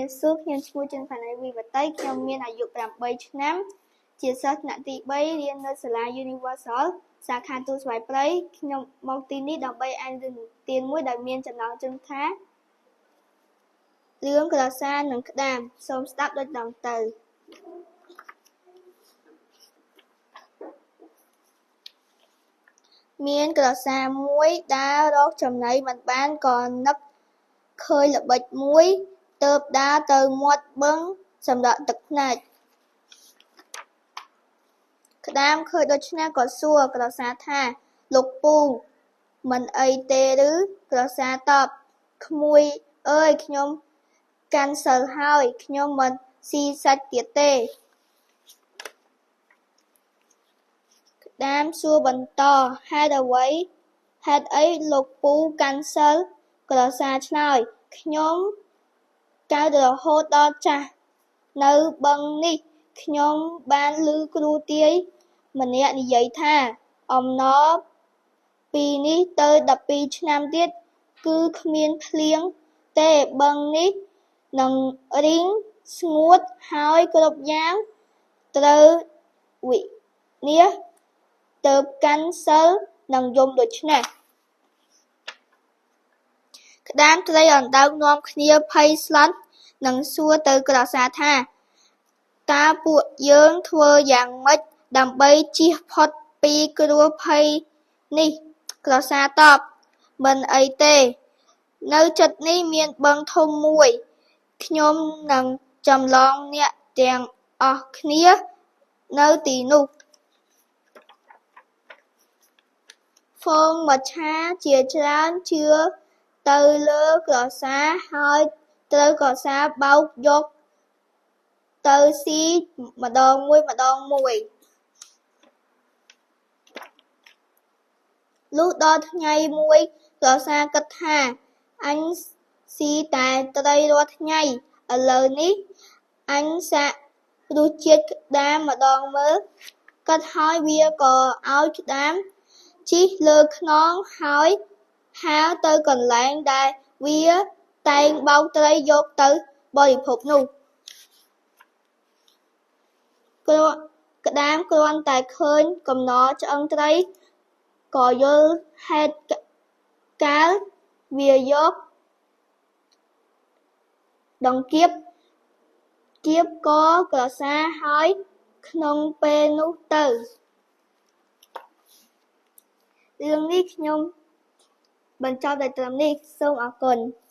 រាបសួរខ្ញុំឈ្មោះជុនផាណៃវីវតីខ្ញុំមានអាយុ8ឆ្នាំជាសិស្សថ្នាក់ទី3រៀននៅសាលា Universal សាខាទួលស្វាយព្រៃខ្ញុំមកទីនេះដើម្បីអានរឿងនិទានមួយដែលមានចំណងជើងថារឿងក្រសានិងក្តាមសូមស្ដាប់ដូចតទៅមានក្រសាមួយដើររកចំណីមិនបានក៏នឹកឃើញល្បិចមួយទើបដើរទៅមាត់បឹងសម្រក់ទឹកភ្នែកក្តាមឃើញដូច្នេះក៏សួរក្រសាថាលោកពូមិនអីទេឬក្រសាតបក្មួយអើយខ្ញុំកាន់សីលហើយខ្ញុំមិនស៊ីសាច់ទៀតទេក្តាមសួរបន្តហេតុអីលោកពូកាន់សីលក្រសាឆ្លើយខ្ញុំកើតរហូតដល់ចាស់នៅបឹងនេះខ្ញុំបានឮគ្រូទាយម្នាក់និយាយថាអំណរពីនេះទៅ12ឆ្នាំទៀតគឺគ្មានភ្លៀងទេបឹងនេះនឹងរីងស្ងួតហើយគ្រប់យ៉ាងត្រូវវិនាសទើបកាន់សីលនិងយំដូច្នេះក្តាមត្រីអណ្ដើកនាំគ្នាភ័យស្លន់និងសួរទៅក្រសាថាតើពួកយើងធ្វើយ៉ាងម៉េចដើម្បីជៀសផុតពីគ្រោះភ័យនេះក្រសាតបមិនអីទេនៅជិតនេះមានបឹងធំមួយខ្ញុំនឹងចម្លងអ្នកទាំងអស់គ្នានៅទីនោះហ្វូងមច្ឆាជាច្រើនជឿទៅលើក្រសាហើយត្រូវក្រសាបោកយកទៅស៊ីម្ដងមួយម្ដងមួយលុះដល់ថ្ងៃមួយក្រសាគិតថាអញស៊ីតែត្រីរាល់ថ្ងៃឥឡូវនេះអញសាករសជាតិក្តាមម្ដងមើលគិតហើយវាក៏ឲ្យក្តាមជិះលើខ្នងហើយហាលទៅកន្លែងដែលវាតែងបោកត្រីយកទៅបរិភោគនោះក្តាមគ្រាន់តែឃើញកំណកឆ្អឹងត្រីក៏យល់ហេតុកាលវាយកដង្កៀបគៀបកក្រសាហើយក្នុងពេលនោះទៅរឿងនេះខ្ញុំបញ្ចប់តែត្រឹមនេះសូមអរគុណ។